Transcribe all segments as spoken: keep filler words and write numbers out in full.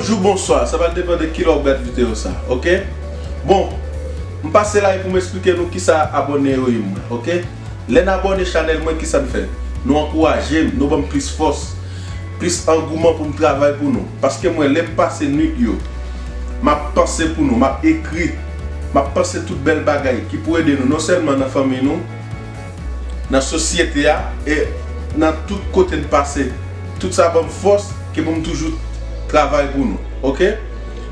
Jou bonswa, sa va depann de kilè w ap gad videyo sa, oke? Bon, m pase la pou m esplike nou kisa abòne yo ye mwen, oke? Lè n abòne chanèl mwen, kisa n fè? Nou ankouraje m, nou ban m plis fòs, plis angouman pou m travay pou nou. Paske mwen, lè m pase nwit yo, m ap panse pou nou, m ap ekri, m ap panse tout bèl bagay ki pou ede nou, non sèlman nan fanmi nou, nan sosyete a, e nan tout kote n pase. Tout sa ban m fòs ke pou m toujou travay pou nou, oke?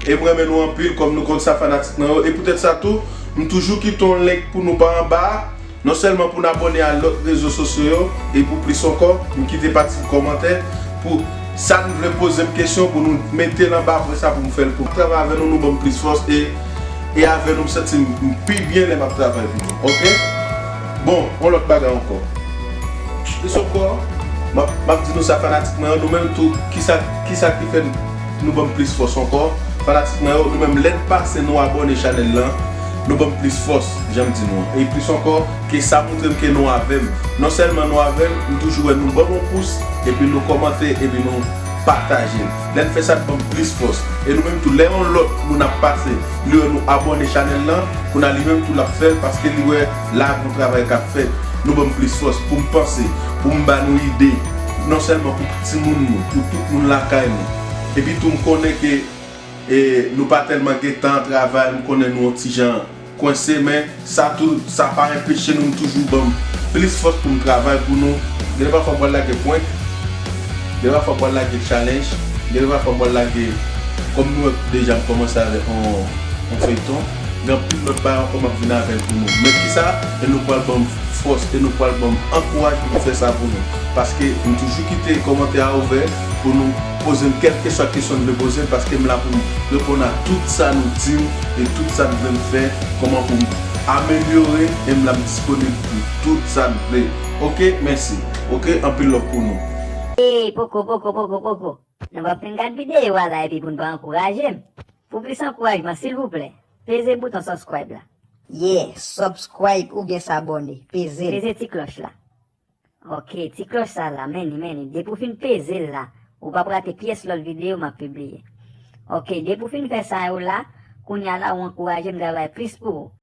E m renmen nou anpil, kòm nou konn sa, fanatik mwen yo. E poutèt sa tou, m toujou kite yon link pou nou pa anba a, non sèlman pou n abòne a lòt rezo sosyo yo, e pou plis ankò, m kite pati kòmantè pou sa n vle poze m kesyon, pou nou mete l anba, apre sa pou m fè l pou m travay avè nou, nou ban m plis fòs, e, e avè nou m santi m pi byen lè m ap travay pou nou, oke? Bon, yon lòt bagay ankò. Plis ankò, m ap, m ap di nou sa, fanatik mwen yo, nou menm tou, kisa, kisa ki fè nou ban m plis fòs ankò? Fanatik mwen yo, nou menm lè n pase nou abòne chanèl lan, nou ban m plis fòs, jan m di nou an. E plis ankò, ke sa montre m ke nou avè m. Non sèlman nou avè m, m toujou wè nou ban m yon pous, epi nou kòmante, epi nou pataje l. Lè n fè sa, n ban m plis fòs. E nou menm tou, lè yon lòt moun ap pase, li wè nou abòne chanèl lan, kounye a li menm tou l ap fè l, paske li wè la gon travay k ap fèt. Nou ban m plis fòs pou m panse, pou m ba nou ide, non sèlman pou timoun nou, pou tout moun lakay nou. Epi tou, m konnen ke, e, nou pa tèlman gen tan travay, m konnen nou yon ti jan kwense, men sa tou, sa pa enpeche nou, m toujou ban m plis fòs pou m travay pou nou. Gen de pafwa m pral lage prank, gen de pafwa m pral lage challenge, gen de pafwa m pral lage, kòm nou wè deja m kòmanse avèk yon, yon feyton. Gen anpil lòt bagay ankò m ap vin avè l pou nou. Men kisa? E nou pral ban m fòs, e nou pral ban m ankouraj pou m fè sa pou nou. Paske m toujou kite kòmantè a ouvè pou nou poze m kèlkeswa kesyon n vle poze m, paske m la pou m reponn a tout sa nou di m e tout sa n vle m fè, kòman pou m amelyore, e m la m disponib pou tout sa n vle. Oke, mèsi. Oke, anpil love pou nou. Ey, poko, poko, poko, poko. Nou p ap fin gad videyo a la epi pou n pa ankouraje m. Pou plis ankourajman, silvouplè, peze bouton subscribe la. Yeah, subscribe oubyen s'abonner. Peze l. Peze ti klòch la. Ok, ti klòch sa la, men li, men li. Depi w fin peze l la, ou p ap rate pyès lòt videyo m ap pibliye. Ok, depi w fin fè sa yo la, kounye a la ou ankouraje m travay plis pou ou.